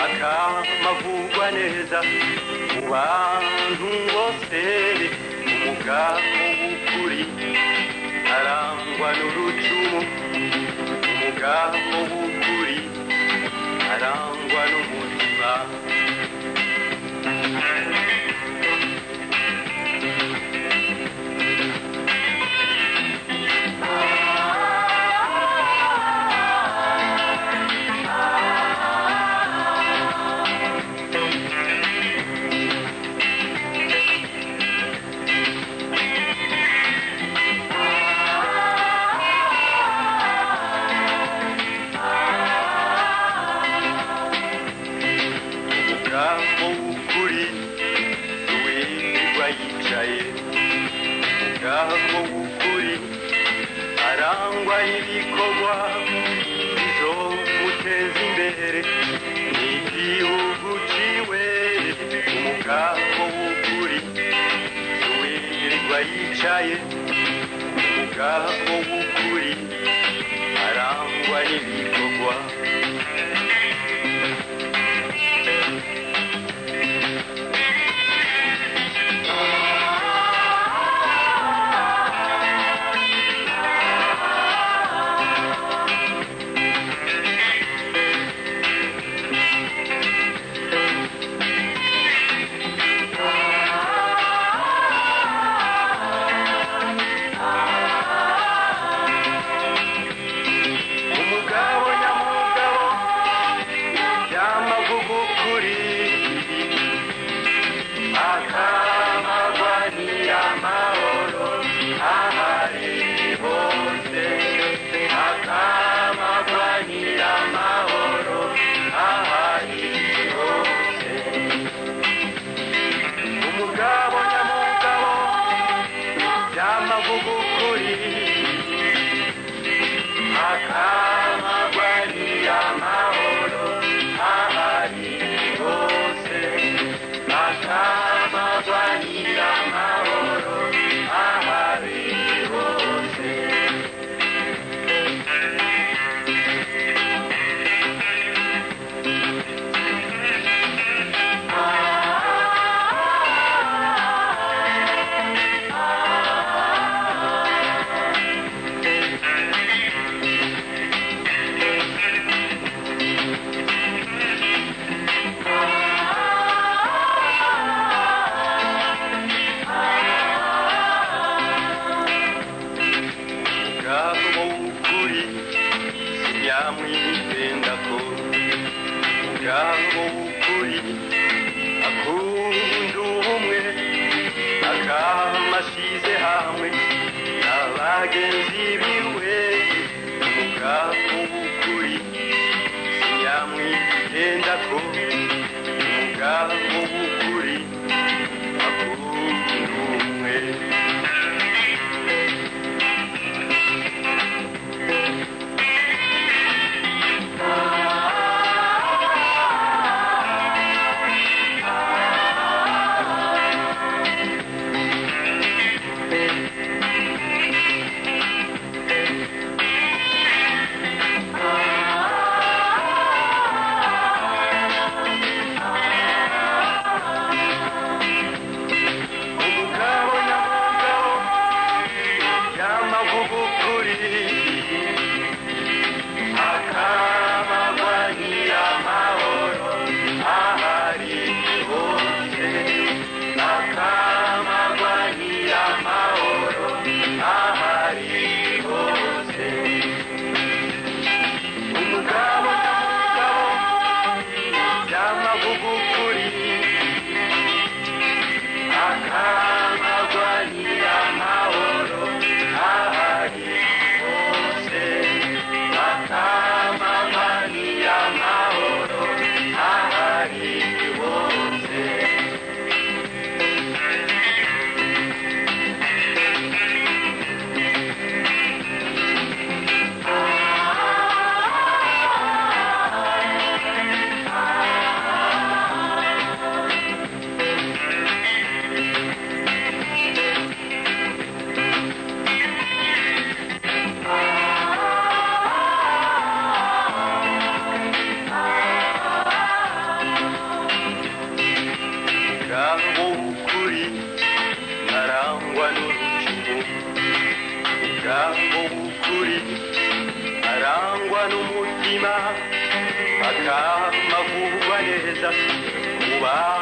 Akamavugwa neza mu bantu bose. Umugabo w'ukuri arangwa n'urucumu, umugabo w'ukuri arangwa n'umutima. Umugabo w'ukuri wirirwa yicaye, umugabo w'ukuri arangwa n'ibikorwa bizomuteza imbere n'igihugu ciwe. Umugabo w'ukuri wirirwa yicaye, umugabo w'ukuri arangwa n'ibikorwa. Umugabo nyamugabo yamavuga ukuri, akamagwanira amahoro ahari hose, akamagwanira amahoro ahari hose. Umugabo nyamugabo yamavuga ukuri, akamagwanira amahoro ahari hose, akamagwanira amahoro ahari hose. Umugabo w'ukuri sinyamwitendako, umugabo w'ukuri akunda ubumwe, akamashize hamwe n'abagenzi biwe. Umugabo w'ukuri sinyamwitendako, umugabo w'ukuri akunda ubumwe. neza mu.